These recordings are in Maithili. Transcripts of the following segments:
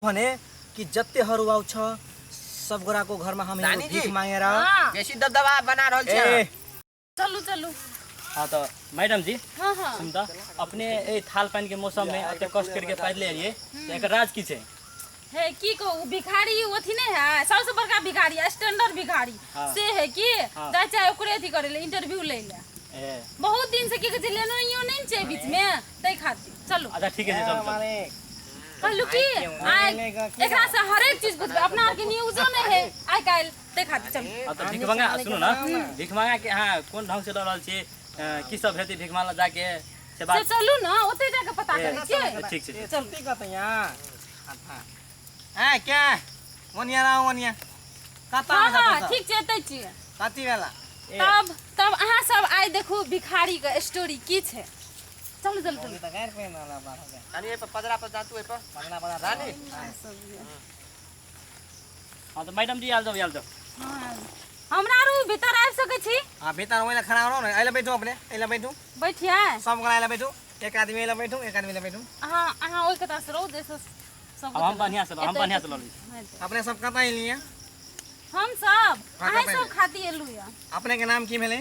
भने कि जतेहरू आउँछ सब गोराको घरमा हामी नानी जी। भिख मागेर हाँ बेसी दबदबा बना रहल छी ए अहाँ। चलू चलू। हाँ तऽ मैडम जी, हाँ हाँ सुन तऽ अपने एहि थाल पानि के मौसम में एते कष्ट करके पैदले एलियै तऽ एकर राज की छै? हे की कहू, भिखारी अथी नहीं है, सबसे बड़का भिखारी स्टैंडर्ड भिखारी। हाँ। से है कि हाँ। जाय चाहे ओकरे अथी करे ले, इंटरव्यू ले ले। ए बहुत दिन से की कहै छै लेनोइयो नहीं छै बीच में, तै खातिर चलू। अच्छा ठीक है, चल चल। कहलू की आइ एकरा से हरेक चीज बुझबै, अपना आर के न्यूजो नहीं है आइ काल्हि, तै खातिर चलू। हाँ तऽ भिख मंगा, सुनू ना, भिख मंगा के अहाँ कोन ढंग से लऽ रहल छी, की सब हेतै भिख मांगला जाके से से बात चलू ना, ओतै जाके पता ए, करै छियै। ठीक छै। चलू। ठीक है यहाँ ए क्या ओनिया राव ओनिया कता हाँ हाँ ठीक छै, एतै छियै। कति बेला ए, तब तब अहाँ सब आइ देखू भिखारी के स्टोरी की छै। चलू चलू चलू। त गैर पेन वाला बात हो गया। रानी एहि पर पजरा पर जातू एहि पर। पगला पगला रानी। हाँ तऽ मैडम जी आयल जाउ, आयल जाउ। हाँ, हमरा आरू भीतर आबि सकै छी? हां भीतर ओइला खड़ा रहो ना, एला बैठू अपने, एला बैठू। बैठिए सब गोरा एला बैठू, एक आदमी एला बैठू, एक आदमी एला बैठू। अहाँ अहाँ ओहि कता से रहू जैसे सब। अब हम बढ़िया से हम बढ़िया से लऽ लै छी। अपने सब कतऽ एलियै? हम सब हाँ, अहाँ कतऽ सब खातिर एलू या। अपने के नाम की भेलै?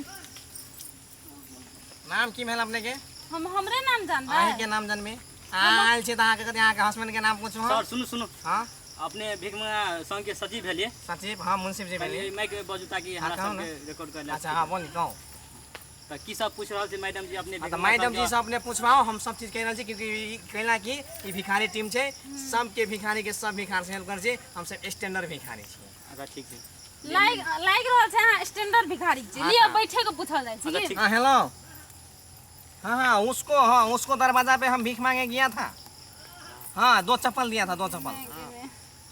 नाम की भेल अपने के? हम हमरे नाम जानबै? अहीं के नाम जानबे। अहाँ आयल छी तऽ अहाँके कथी, अहाँके हस्बैंड के नाम पूछू हम? सर सुनू सुनू। हाँ अपने भिख मंगा संघ के सचिव भेलियै। सचिव, हाँ मुंसिफ जी भेलियै। माइक में बजू ताकि हाँ, हमरा कहू ना। सबके रिकॉर्ड कर ले। अच्छा हाँ बोली कहू। तऽ की सब पूछ रहल छी मैडम जी अपने हाँ, भिख तऽ मंगा मैडम संघ जी के? से अपने पूछवाओ, हम सब चीज कहि रहल छी, क्योंकि ई कहला कि ई भिखारी टीम छै, सबके भिखारी के सब भिखार से हेल्प करै छै, हम सब स्टैंडर्ड भिखारी छी। अच्छा ठीक छै। लाइक लाइक रहल छै अहाँ स्टैंडर्ड भिखारी छी। हाँ, लिअ हाँ। बैठे के पूछल जाइ छै अच्छा, की? ठीक। हाँ हेलो, हाँ हाँ उसको, हाँ उसको दरवाजा पे हम भीख मांगे गया था, हाँ दो चप्पल दिया था, दो चप्पल,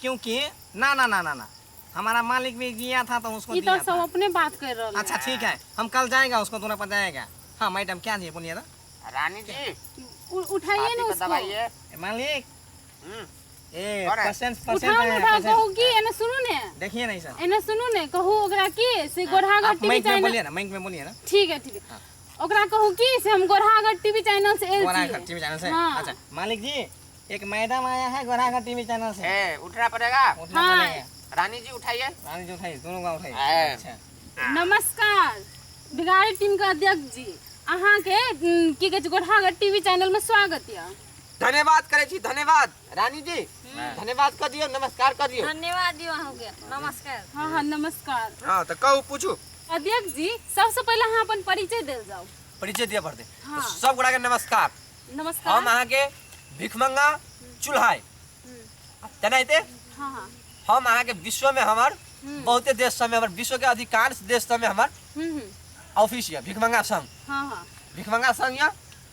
क्योंकि ना ना ना ना ना हमारा मालिक भी गया था तो उसको ई दिया तऽ सब था। अपने बात कर रहल। अच्छा ठीक है, हम कल जाएगा, उसको दोनों पर जाएगा। हाँ मैडम क्या जी बोलिए ना। रानी जी उठाइए छाती ने पर उसको। दबाइए। ए, मालिक हम्म, ए कौन है? परसेंट परसेंट उठाओ ने, है, उठाओ, परसेंट। कहू की एने सुनू ने, देखिए नहीं सर, एने सुनू ने, कहू ओकरा की से गोरहागढ़ आप टीवी माइक में चैनल। बोलिए ना, माइक में बोलिए ना। ठीक है ठीक है, ओकरा कहू की से हम गोरहागढ़ टीवी चैनल से एल गोराघाट छियै। टीवी चैनल से। हाँ। अच्छा मालिक जी एक मैडम आया है गोराघाट टीवी चैनल से। ए उठना पड़ेगा। उठना हाँ। पड़ेगा। रानी जी उठाइए। रानी जी उठाइए, दोनों का उठाइए। ए। अच्छा नमस्कार भिखारी टीम के अध्यक्ष जी, अहाँ के की कहै छै गोरहागढ़ टीवी चैनल में स्वागत यऽ। धन्यवाद करे छी, धन्यवाद रानी जी, धन्यवाद कर दियौ, नमस्कार कर दियौ। धन्यवाद दियौ अहाँके, नमस्कार। हाँ हाँ नमस्कार। हाँ तऽ कहू पूछू। अध्यक्ष जी सबसे पहिले अहाँ अपन परिचय देल जाउ। परिचय दिअ पड़तै। हाँ। सब गोटा के नमस्कार। नमस्कार। हम अहाँके भिखमंगा चूल्हाइ तेनाहिते हाँ हाँ हम अहाँके विश्व में हमर बहुते देश सबमे, हमर विश्व के अधिकांश देश सबमे हमर ऑफिस यऽ भिखमंगा संघ। हाँ हाँ भिखमंगा संघ यऽ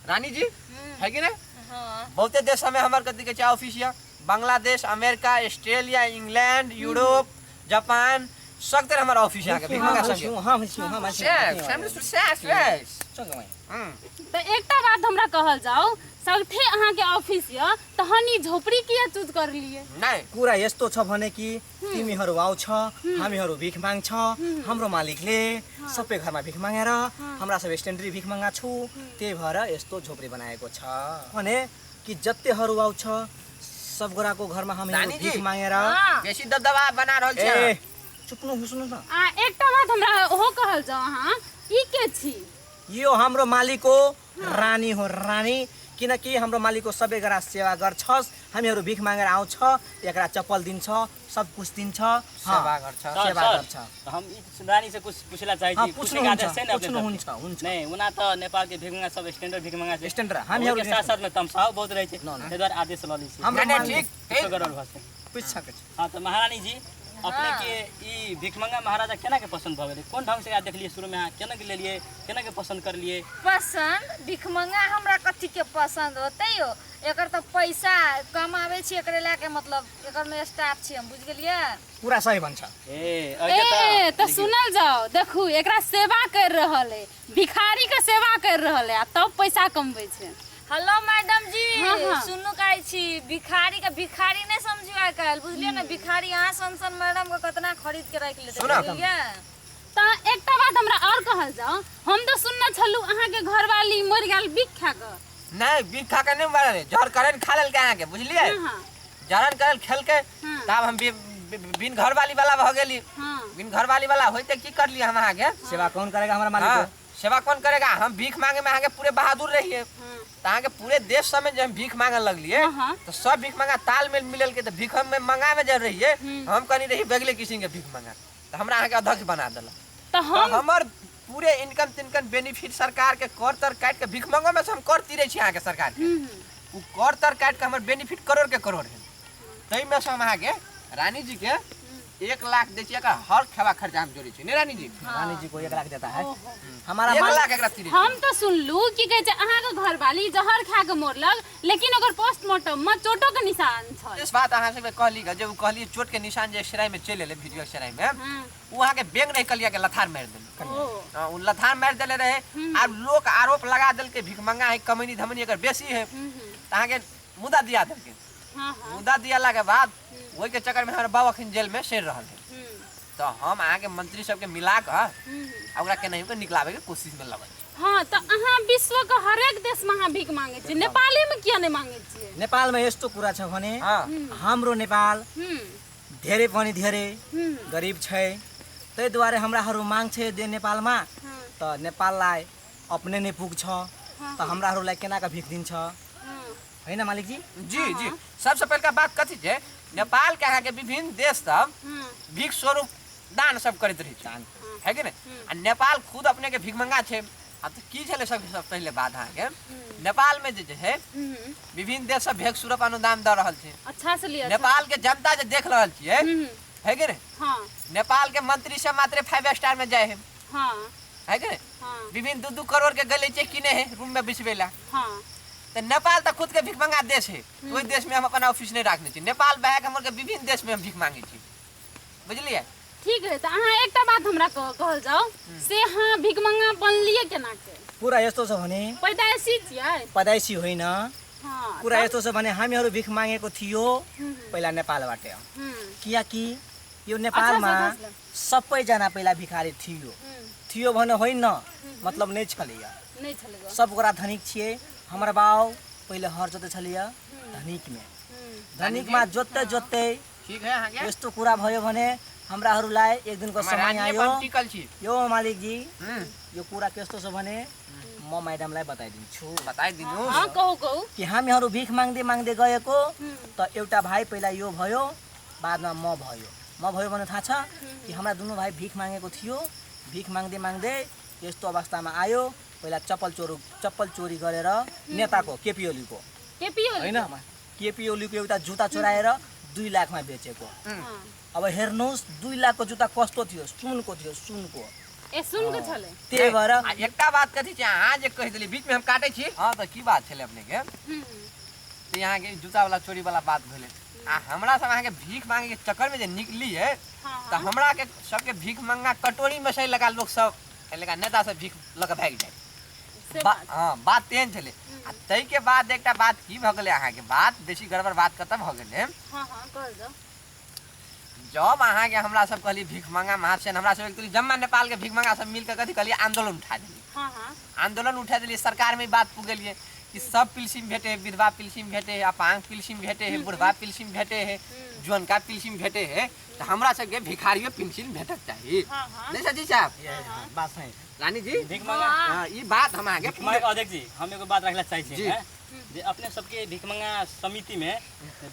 रानी जी, है कि नहीं? हाँ। बहुते देश सबमे हमर कथी कहै छै ऑफिस यऽ, Bangladesh, America, Australia, England, Europe, Japan, सब तरह हमर ऑफिस यऽ अहाँके भिखमंगा संघ। हाँ हाँ हाँ से तऽ एकटा बात हमरा कहल जाउ, सगठे अहाँके ऑफिस यऽ तहन ई झोपड़ी किया चूज करलियै? नहीं कुरा यस्तो छ भने कि तिमीहरू आउँछ, हामीहरू भीख माग्छ, हाम्रो मालिकले सबै घरमा भीख मागेर हाम्रा सब स्ट्यान्डरी भीख मागा छु, त्यही भएर यस्तो झोपडी बनाएको छ भने कि जतेहरू आउँछ सब गोराको घरमा हामीहरू नानी जी। भीख मागेर। हाँ। बेसी दबदबा बना रहल छी ए अहाँ। चुप्नु हुस्नु न। आ एकटा बात हमरा ओहो कहल जाउ, अहाँ ई के छी? यो हाम्रो मालिक हो, रानी हो रानी, किनकि हाम्रो मालिकको सबै गरा सेवा गर्छस्, हामीहरू भीख मागेर आउँछ, एकरा चप्पल दिन्छ, सब कुछ दिन्छ, हाँ, सेवा गर्छ। सर, सेवा सर, गर्छ। हम ई रानी से कुछ पूछला चाहै हाँ, छी। पूछनु पूछैके हुन्छ, आदेश छै ने अपने पूछनु सबके? हुन्छ, हुन्छ। नहीं ओना तऽ नेपाल के भिखमंगा सब स्टैंडर्ड भिखमंगा छै। स्टैंडर्ड, हामीहरू ओहिके साथ साथ में तमसाओ बहुत रहै छै, न, न। ताहि दुआरे आदेश लऽ लै छी। हाम्रो नहीं, नहीं, मालिक ठीक, किछो ठीक। गड़बड़ भऽ सकै। पूछ सकै छी। हाँ तऽ महारानी जी अपने के ई भिखमंगा महाराजा केना के पसंद भऽ गेलै? कोन ढंग से अहाँ देखलियै शुरू में, अहाँ केना के लेलियै, केना के पसंद करलियै? पसंद भिखमंगा हमरा कथी के पसंद होतै यौ? एकर तऽ पैसा कमाबै छी एकरे लए के, मतलब एकर में स्टाफ छी हम, बुझि गेलियै? कुरा सही भन्छ। ए ए तऽ सुनल जाउ, देखू एकरा सेवा कर रहल है, भिखारी के सेवा कर रहल है आ तब पैसा कमबै छै। हेलो मैडम जी, हाँ, हाँ। सुनू कहै छी, भिखारी के भिखारी नहीं समझियो आइ काल्हि, बुझलियै ने? भिखारी अहाँ सन सन मैडम के कतना खरीद के राखि लेतै, सुनऽ। बुझलियै? तऽ एकटा बात हमरा और कहल जाउ, हम तऽ सुनने छलहुँ अहाँके घरवाली मरि गेल बिख खा कऽ। नहीं, बिख खा के नहीं मरल, जहर करेंट खा लेलकै अहाँके, बुझलियै? हाँ, हाँ। जरन करल खेलके हाँ। तब हम बिन घरवाली वाला भऽ गेली। हाँ। बिन घरवाली वाला होइते की करली हम अहाँके? सेवा कौन करेगा हमारा मालिक हाँ, को? सेवा कौन करेगा? हम भीख मांगे में अहाँके पूरे बहादुर रहिए। हाँ। तऽ अहाँके पूरे देश सबमे जे हम भीख मांगे लगलिए हाँ, हाँ। तऽ सब भीख मांगा तालमेल मिलल के, तऽ भीख हम मंगा में जब रहिए हम कहनी रही बगले किसिम के भीख मांगा, तऽ हमरा अहाँके अध्यक्ष बना देलक। तऽ हम हमर पूरे इनकम तिनकम बेनिफिट सरकार के कर तर काटि के भीख मंगो में से हम कर तीरे छी अहाँके सरकार के, उ कर तर काटि के हमर बेनिफिट करोड़ के करोड़ है। ताहिमे से हम अहाँके रानी जी के 1 लाख दै छी, एकर हर खेबा खर्चा हम जोड़ै छी। नहीं रानी जी? रानी जी को 1 लाख देता है हमारा 1 मालिक। लाख एकरा तीरे। हम तो सुनलू की कहै छै अहाँके घरवाली जहर खा के मरलक, लेकिन ओकर पोस्टमार्टम में चोटो के निशान छल। इस बात अहाँ सबके कहली जे उ कहली चोट के निशान जे एक्सरे में चलि एलै, वीडियो एक्सरे में, हाँ। उ अहाँके बैंक रहि कलिया के लथार मारि देलकै। ओ। हाँ, उ लथार मारि देले रहे। आब लोक आरोप लगा देलकै भिखमंगा है, कमैनी धमनी एकर बेसी है, तऽ अहाँके मुद्दा दिया देलकै। हाँ, हाँ। मुद्दा दियाला के बाद ओहि के चक्कर में हमर बाबा अखन जेल में सड़ि रहल है। तऽ हम अहाँके मंत्री सबके मिला कऽ आ ओकरा केनाहियो के निकलाबै के कोशिश में लगल छी। हाँ, तऽ अहाँ विश्व के हरेक देश में अहाँ भीख मांगे छी, नेपाली में किया नहीं मांगे छियै? नेपाल में यस्तो कुरा छ भने हाँ। हाम्रो नेपाल धेरै पनि धेरै गरिब छै, त्यही दुआरे हमराहरू माग छै जे नेपालमा तऽ नेपाललाई अपने नै पुग्छ, तऽ हमराहरूलाई केना कऽ भीख दिन्छ, होइन मालिक जी? जी जी। सबसे पहिलका बात कथी छै, नेपाल के अहाँके विभिन्न देश सब भीख स्वरूप दान सब करैत रहै छै, है कि नहि? आ नेपाल खुद अपने के भिखमंगा छै। आ तऽ की छलै सबसे पहिले बात अहाँके नेपाल में जे छै विभिन्न देश सब भीख स्वरूप अनुदान दऽ रहल छै। अच्छा से लिअ। नेपाल के जनता जे देख रहल छियै, है कि नहि? हाँ। नेपाल के मंत्री सब मात्र 5 स्टार में जाइ है, हाँ। है कि नहि? हाँ। विभिन्न 2-2 करोड़ के गले छै किने है रूम में बिछबै ला। हाँ। तऽ नेपाल तऽ खुद के भिखमंगा देश है, ओहि देश में हम अपन ऑफिस नहीं राखने छी। नेपाल बहा के हमर के विभिन्न देश में हम भीख मांगे छी, बुझलियै? ठीक है, तऽ अहाँ एकटा बात हमरा कहल जाओ से अहाँ भिखमंगा बनलियै केना के? कुरा यस्तो छ भने पैदाइशी छियै? पैदाइशी होइन। हाँ, कुरा यस्तो छ भने हामीहरू भिख मागेको थियो पहिला नेपालबाट, कियाकि यो नेपालमा अच्छा, सबैजना पहिला भिखारी थियो। थियो भने होइन, मतलब नै छलैया, नै छलै, सब गोरा धनिक छियै। हमर बाउ पहिले हर जोतै छलैया धनिकमे, धनिकमा जोत्दै जोत्दै ठीक है अहाँके यस्तो कुरा भयो भने हमराहरूलाई एक दिनको समय आयो। टिकल छी यो मालिक जी, यो कुरा कस्तो छ भने म म्याडमलाई बताइदिन्छु। बताइदिनु। हाँ, कहू कहू। कि हामीहरू भिख माग्दै माग्दै गएको त एउटा भाइ पहिला यो भयो, बादमा म भयो। म भयो भने थाहा छ कि हाम्रा दुनू भाइ भिख मागेको थियो। भिख माग्दै माग्दै यस्तो अवस्थामा आयो, पहिला चप्पल चोरी गरेर नेताको केपी ओलीको, होइन केपी ओलीको एउटा जुत्ता चोराएर 2 लाखमा बेचेको। अब हेर्नुहोस् 2 लाखको जुत्ता कस्तो थियो, सुनको थियो, सुनको। ए सुनको छलै। त्यही भएर एकटा बात कथी छै, अहाँ जे कहि देलियै बीचमे हम काटै छी। हाँ, तऽ की बात छलै अपनेके? तऽ अहाँके जुत्ता वाला चोरी वाला बात भेलै। आ हमरा सब अहाँके भीख मांगे के चक्कर में जे निकलियै तऽ हमरा के सबके भीख मंगा कटोरी में सही लगा लोक सब लगा नेता सब भीख लऽ कऽ भागि जाइ। हाँ, बात तेहन छलै। आ ताहिके बाद एकटा बात की भऽ गेलै अहाँके, बात बेसी गड़बड़ बात कतऽ भऽ गेलै? जब अहाँके हमरा सब कहलियै भीख मंगा महासेन, हमरा सब एक जम्मा नेपाल के भीख मंगा सब मिलके कथी कहलियै आंदोलन उठा देलियै। आंदोलन उठा देलियै, सरकार में बात पुगेलियै कि सब पिलसिम भेटे है, विधवा पिलसिम भेटे है, अपांग पिलसिम भेटे है, बुढ़वा पिलसिम भेटे है, जुअनका पिलसिम भेटे है, तऽ हमरा सबके भिखारियो पिलसिम भेटक चाही। नहीं सची साहब? बात सही। रानी जी, भीख मंगा, हाँ, ई बात हम आगे अध्यक्ष जी, हम एगो बात रखला चाहै छी जे अपने सबके भिखमंगा समिति में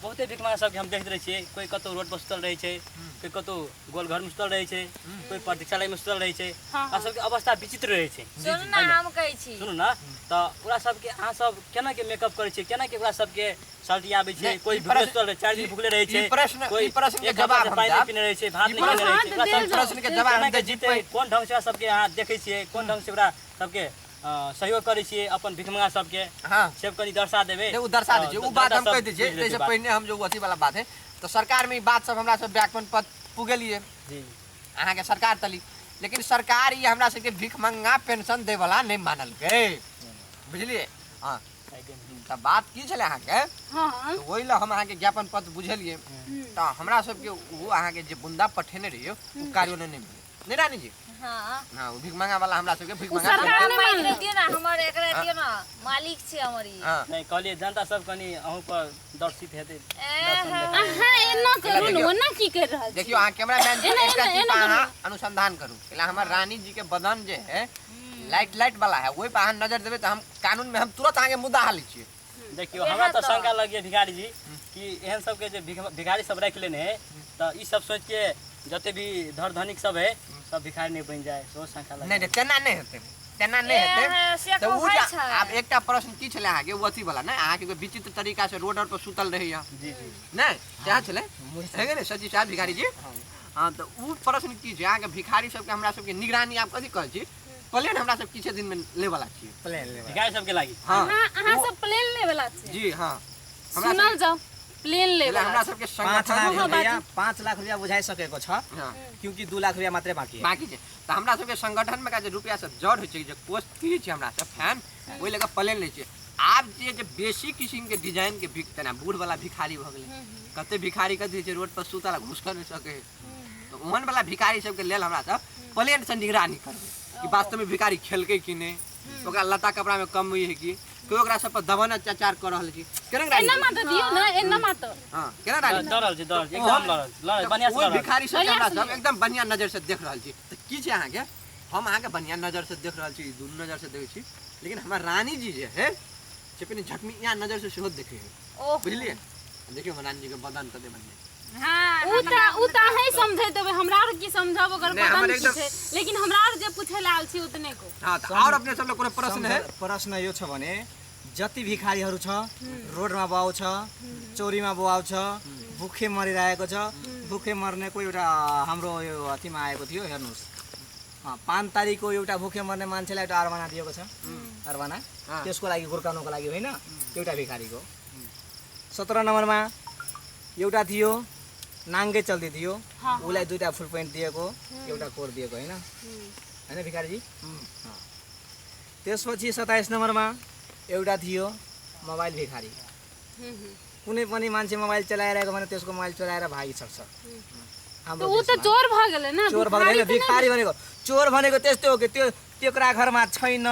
बहुते भिखमंगा सबके हम देखैत रहै छियै। कोई कतौ रोड पर सुतल रहै छै, कोई कतौ गोल घर में सुतल रहै छै, कोई प्रतीक्षालय में सुतल रहै छै। आ सबके अवस्था विचित्र रहै छै। सुनू ना, हम कहै छी, सुनू ना, तऽ ओकरा सबके अहाँ सब केना के मेकअप करै छियै, केना के ओकरा सबके सल्टियाबै छियै? कोई भुखले सुतल रहै, 4 दिन भुखले रहै छै, कोई प्रश्न के जवाब पानि पीने रहै छै, भात नहि खेने रहै छै। प्रश्न के जवाब हम जीतै कोन ढंग से सबके अहाँ देखै छियै, कोन ढंग से ओकरा सबके सहयोग करै छियै अपन भिखमंगा सबके? हाँ, सब कनी दर्शा देबै। ओ दर्शा दै छियै, ओ बात हम कहि दै छियै। ताहिसँ पहिने हम जो अथी वाला बात है तऽ सरकार में ई बात सब हमरा सब व्याकरण पद पुगेलियै जी अहाँके सरकार तली, लेकिन सरकार ई हमरा सबके भिखमंगा पेंशन दै वाला नहि मानलकै, बुझलियै? हाँ, तऽ बात की छलै अहाँके, तऽ ओहि लए हम अहाँके ज्ञापन पत्र बुझेलियै। तऽ हमरा सबके ओ अहाँके जे बुन्दा पठेने रहियै ओ कार्यान्वयन नहि भेलै। नहि रानी जी? हां। हां, ओ भिखमंगा वाला हमरा सबके भिखमंगा सरकार संगठन- नहि माइक मानलक। दियो ना, हमर एकरा दियो ना, मालिक छै हमर ई। हां। नहि कहलियै जनता सब कनि अहूँ पर दर्शित हेतै। ए, हाँ। अहाँ एना करू ने, ओना की कर रहल छी? देखियो अहाँ कैमरामैन जी, एना- एकटा एना- चीज एना पर अहाँ करू। अनुसंधान करू। एला हमर रानी जी के बदन जे है लाइट लाइट वाला है, ओहि पर अहाँ नजर देबै तऽ हम कानून में हम तुरंत अहाँके मुद्दा हालै छियै। देखियो वएह हमरा तऽ तऽ। शंका लगिए भिखारी जी कि एहन सबके जे भिखारी सब राखि लेने है तऽ ई सब सोच के जते भी धर धनिक सब है सब भिखारी नहि बनि जाए, सेहो शंका नहि लगे। नहि, तेना नहि हेतै, तेना नहि ए, हेतै। हाँ, से तऽ उ कहै जे छै। आब एकटा प्रश्न की छलै अहाँके, ओ अथी वाला नहि, अहाँके कोइ विचित्र तरीका से रोड आर पर सुतल रहैया जी जी नहि, सएह छलै है ने सचिव साहब भिखारी जी? हाँ, तऽ उ प्रश्न की छै अहाँके भिखारी सबके हमरा सबके निगरानी आब कथी कहै छी, प्लेन हमरा सब किछे दिन में लेवला छियै। प्लेन लेवला। भिखारी सबके लागि। हाँ। अहाँ सब प्लेन लेवला छियै। जी हाँ। हमरा सुनल जाओ, प्लेन लेवला। हमरा सबके 5 संगठन लाख हाँ, रुपया, बाजू। 5 लाख रुपया बुझाइ सकेको छ। हाँ। क्योंकि 2 लाख रुपया मात्रै बाँकी है। बाँकी छै। तऽ हमरा सबके संगठन में का जे रुपया सब जड़ होइ छै, जे कोष की छै हमरा सब फैन, ओहि लऽ कऽ प्लेन लै छियै। आब जे जे बेसी किसिम के डिजाइन के भिख, तेना बूढ़ वाला भिखारी भऽ गेलै, कते भिखारी कथी छै रोड पर सुतल आ घुस कर नहि सकै है, तऽ ओहन वाला भिखारी सबके लेल हमरा सब प्लेन से निगरानी करबै कि वास्तव में भिखारी खेलकै कि नहि, ओकरा लत्ता कपड़ा में कम है कि कोई ओकरा सब पर दमन अत्याचार कर रहल छी। केना रानी? एना मात दियो ना, एना मात। हां, केना रानी? डरल छी, डरल छी, एकदम लड़ल, लड़ल, बढ़िया से ओहि लड़ल। भिखारी सब बढ़िया हमरा से सब एकदम बढ़िया नजर से देख रहल छी। तऽ की छै अहाँके, हम अहाँके बढ़िया नजर से देख रहल छी, दुनू नजर से देखै छी, लेकिन हमर रानी जी जे है से कनि झकमिया नजर से सेहो देखै है। ओहो। बुझलियै? देखियौ हमर रानी जी के बदन कते बढ़िया। हां, उ त अहीं समझै देबै, हमरा आर की समझब ओकर नहि, हमर बदन की एकदम- छै, लेकिन हमरा आर जे पूछै ला आयल छी उतने को। हां, तऽ और अपने सब लोग कोनो प्रश्न है? प्रश्न यो छ भने जति भिखारीहरू छ रोडमा बहाउँछ, चोरीमा बहाउँछ, भुखे मरिरहेको छ। भुखे मर्नेको एउटा हाम्रो यो अथीमा आएको थियो, हेर्नुहोस्, 5 तारिकको एउटा भुखे मर्ने मान्छेलाई एउटा अरवाना दिएको छ, अरवाना त्यसको लागि गुर्काउनुको लागि होइन, एउटा भिखारीको। 17 नम्बरमा एउटा थियो नाङ्गै चल्दै थियो, उसलाई 2टा फुल प्यान्ट दिएको, एउटा कोट दिएको, होइन होइन भिखारीजी? त्यसपछि 27 नम्बरमा एउटा थियो मोबाइल भिखारी, कुनै पनि मान्छे मोबाइल चलाइरहेको भने त्यसको मोबाइल चलाएर भागिसक्छ। हाम्रो त ऊ त देशमा। चोर भऽ गेलै ना, चोर भऽ गेलै, भिखारी त नहि। भिखारी भनेको चोर भनेको त्यस्तो हो कि त्यो त्यकरा घरमा छैन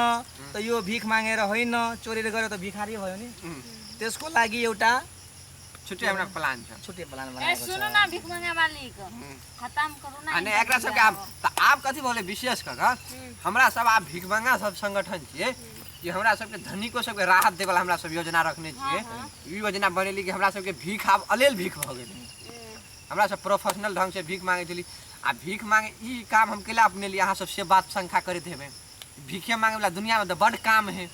त यो भिख मागेर होइन, चोरीले गर्यो त भिखारी भयो नि। त्यसको लागि एउटा छुट्टै हमरा प्लान छ, छुट्टै प्लान ए बनाएको छ। सुनू ना भिखमंगा मालिक, खत्म करू ना। आ नहि, एकरा सबके आब तऽ आब कथी भऽ गेलै, विशेष कऽ कऽ हमरा सब आब भिखमंगा सब संगठन छियै कि हमरा सबके धनिको सबके राहत देवला हमरा सब योजना रखने छियै। ई योजना बनेली कि हमरा सबके भीख आब अलेल भीख भऽ गेलै। हमरा सब प्रोफेशनल ढंग से भीख मांगे छली आ भीख मांगे ई काम हम केला अपने लिए, अहाँ सब से बात शंका करैत हेबै। भीखे मांगे वाला दुनिया में तऽ बड काम है,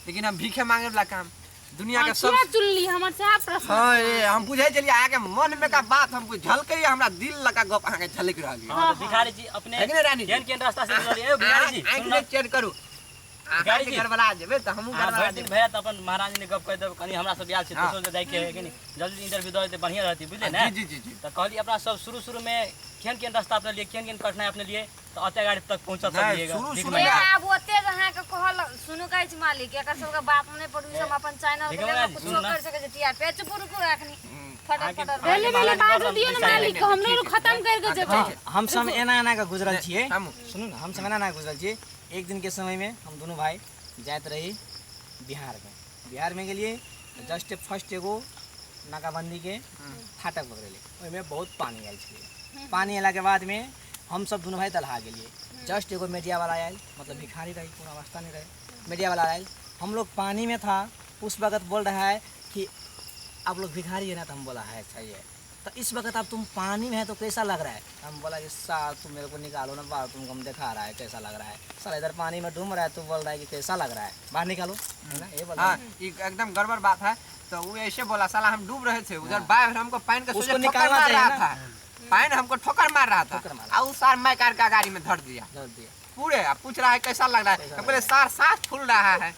लेकिन हम भीखे मांगे वाला काम दुनिया के सब किया चुनली, हमर सएह प्रश्न। हाँ, ए, हम बुझै छलियै अहाँके मन में का बात, हम झलकै हमरा दिल लगा गप अहाँके झलकि रहल यऽ। हाँ, तऽ भिखारी जी अपने है कि नहि रानी जी? केहन केहन रास्ता से गुजरलियै? ए, भिखारी जी, आँखि सुनू ना। नहि चेक करू। भिखारी अहाँके जी। गड़बड़ा जेबै तऽ हमहूँ अहाँ गड़बड़ा भरि दिन जेबै। भैया तऽ अपन महाराज ने गप कहि देब, कनि हमरा सब आयल छी हाँ। दोसर जाइके है कनि जल्दी इंटरव्यू दऽ देतै बढ़िया रहतै, बुझलियै ने? जी जी जी जी। तऽ कहली अपना सब शुरू शुरू में केहन केहन रास्ता अपने लिए, केहन केहन कठिनाई अपने लिए तऽ अते गाड़ी तक पहुँचल नहि, सकलियै शुरू भीख शुरू मांगे। ए, आब ओते जे अहाँके कहल सुनू कहै छी मालिक, एकर सबके बात नहि पड़ू, सब अपन चैनल के भिखमंगा लेल जी, कुछो सुनू ना। कर सकै छै। टीआरपी चुप रुकू अखनी, फटर अहाँके- फटर। पहिले पहिले बाजू दियौ ने मालिक, हमरो ठीक खत्म करि के जेबै। हम सब एना एना के गुजरल छियै। हमहूँ। सुनू ना, हम सब एना एना के गुजरल छियै। एक दिन के समय में हम दोनों भाई जाइत रही बिहार में। बिहार में गेलियै जस्ट फर्स्ट एगो नाकाबंदी के फाटक पकड़ेली, ओहिमे बहुत पानी आयल छलै। पानी अयला के बाद में हम सब दोनों भाई दलहा गेलियै। जस्ट एगो मीडिया वाला आयल, मतलब भिखारी रही, कोनो अवस्था नहीं रहे, मीडिया वाला आयल, हम लोग पानी में था उस वक्त। बोल रहा है कि आप लोग भिखारी है ना, तो हम बोला है सही है। तो इस वक्त आप तुम पानी में है तो कैसा लग रहा है? हम बोला कि साहब तुम मेरे को निकालो ना बाहर, तुमको हम दिखा रहा है कैसा लग रहा है। साला इधर पानी में डूब रहा है, तू बोल रहा है कि कैसा लग रहा है, बाहर निकालो, है ना, ये बोल रहा हाँ, है। ये एकदम गड़बड़ बात है। तो वो ऐसे बोला साला हम डूब रहे थे उधर, बाहर हमको पानी का उसको सोचे ठोकर निकालना मार चाहिए रहा ना। था, पानी हमको ठोकर मार रहा था, ठोकर मार रहा और उस सार मैं कार का गाड़ी में धर दिया धर दिया पूरे। अब पूछ रहा है कैसा लग रहा है, कैसा तो बोले सार सांस फूल रहा है,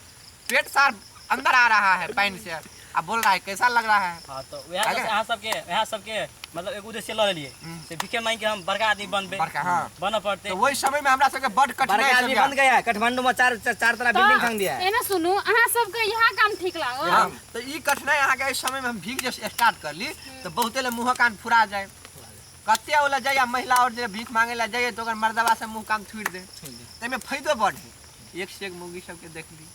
पेट सार अंदर आ रहा है पानी से, अब बोल रहा है कैसा लग रहा है। हाँ, तो वएह तऽ अहाँ सबके वएह सबके मतलब एगो उद्देश्य लऽ लेलियै से भिखे मांगि के हम बड़का आदमी बनबै, बड़का, हाँ। बनऽ पड़तै। तो वही समय में हमरा सबके बड कठिनाई बड़का आदमी सब बन गया है, काठमांडू में चार चार तरह बिल्डिंग टांग दिया है। एना सुनू, अहाँ सबके इएह काम ठीक लागल? हाँ, तो ई कठिनाई अहाँके एहि समय में हम भीख जे स्टार्ट करली तो बहुते ले मुँह कान फुरा जाए, कते वाला जाइए महिला और जे भीख मांगे ला जाइए तो ओकर मर्दवा से मुंह काम छुड़ दे, तैमे फायदो बड़ है। एक से एक मौगी सबके देख ली,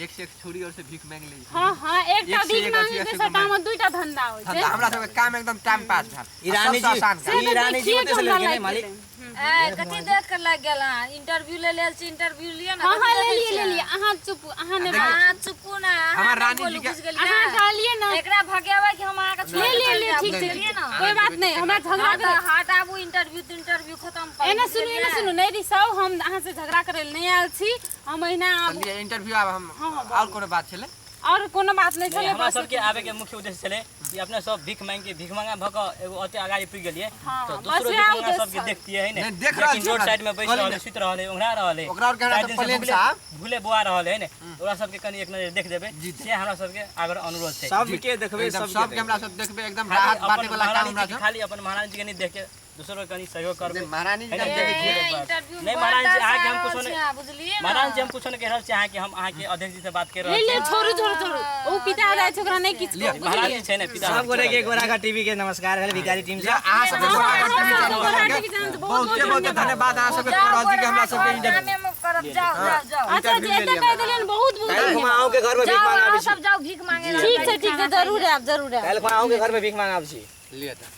एक से एक छोरी और से भीख मांग ली। हाँ हाँ, एकटा एक से भीख एक मांगे अथी के अथी सट्टा में दुईटा धंधा होइ छै। धंधा हमरा सबके काम एकदम टाइम पास भेल। ई रानी सबसँ जी आसान काम। ई रानी जी देखिए ओतय से के लेलकै हमरा ने लागि मालिक। गेलै। ए कथी देख कर लागि गेल अहाँ? इंटरव्यू ले लेल छी, इंटरव्यू लिअ ने। हाँ कथी हाँ, ले देखै लिए छियै? ले लिए, अहाँ चुप, अहाँ नहि देखियौ, बाजू। अहाँ चुपू ना, अहाँ हमर नहि रानी बोलू, जी के- बुझि गेलियै? अहाँ कहलियै ने। एकरा भगेबै कि हम अहाँके छोड़ि ले के लिए चलि ले, जायब, ठीक छै, बुझलियै ने? कोई बात नहीं, हमरा झगड़ा हाँ तऽ करे हटाबू इंटरव्यू तऽ इंटरव्यू खत्म करू, एना सुनू, एना बुझलियै? सुनू, नहि रिसाउ, हम अहाँ से झगड़ा करे लए नहि आयल छी, हम अहिना आब चलिए इंटरव्यू आब हम हाँ, हाँ, और कोनो बात छलै? और कोनो बात नहीं नहीं, छलै, हमरा बस सबके आबे के मुख्य उद्देश्य छलै कि अपने सब भीख मांग के भीख मांगा भऽ कऽ एगो ओते अगाड़ी पुगि गेलियै, हाँ, तऽ बस दोसरो वएह भीख मांगा उद्देश्य सबके छल। देखतियै है ने, नहीं, देख रहल लेकिन छी रोड हमरा। साइड में बैस कहली रहल ने। है, सुति रहल है, ओंघरा रहल है, ओकरा और के हमरा चारि तऽ दिन से प्लेन भूखले साहब। भूले बोआ रहल है ने, ओकरा सबके कनि एक नजर देख देबै, जी, से हमरा सबके आग्रह अनुरोध छै। सबके देखबै, एकदम सबके सबके हमरा सब देखबै, एकदम खाली राहत अपन बांटे वाला काम महारानी हमरा जी के सब। खाली अपन महारानी जी के नहीं देख के दोसरो के कनि सहयोग करबै। नहीं, महारानी जी के है हम ने? देखै छियै। ए, इंटरव्यू नहीं, बड़ महारानी जी, अहाँके हम दर्शा कुछो रहल नहि- छी अहाँ, बुझलियै ने? महारानी जी हम कुछो नहि कहि रहल छी, अहाँके हम अहाँके अध्यक्ष जी से बात कर ले रहल ले, छी। छोड़ू छोड़ू छोड़ू, ओ पिता जाइ छै, ओकरा नहि किछु कहू, महारानी बुझलियै? जी छै ने पिता। सब गोटे के गोराघाट टीवी के नमस्कार भेल भिखारी टीम से। अहाँ सबके हाँ, गोराघाट हाँ, टीवी हाँ, चैनल गोराघाट के टीवी चैनल से बहुत बहुते बहुत बहुते धन्यवाद अहाँ सबके जाउ, कह रहल छी कि हमरा सबके गोराघाट इंटरव्यू गामे करब, जाउ जाउ जाउ। अच्छा जी, एते कहि देलियनि, बहुत बहुत काल्हि खुमा धन्यवाद। अहूँके घर में भीख जाउ मांग अहाँ आबै छी। सब जाउ भीख मांगे ठीक छै ठीक छै, जरूर आयब, जरूर आयब। काल्हि खुमा अहूँके घर में भीख मांग आबै छी। लिअ तऽ।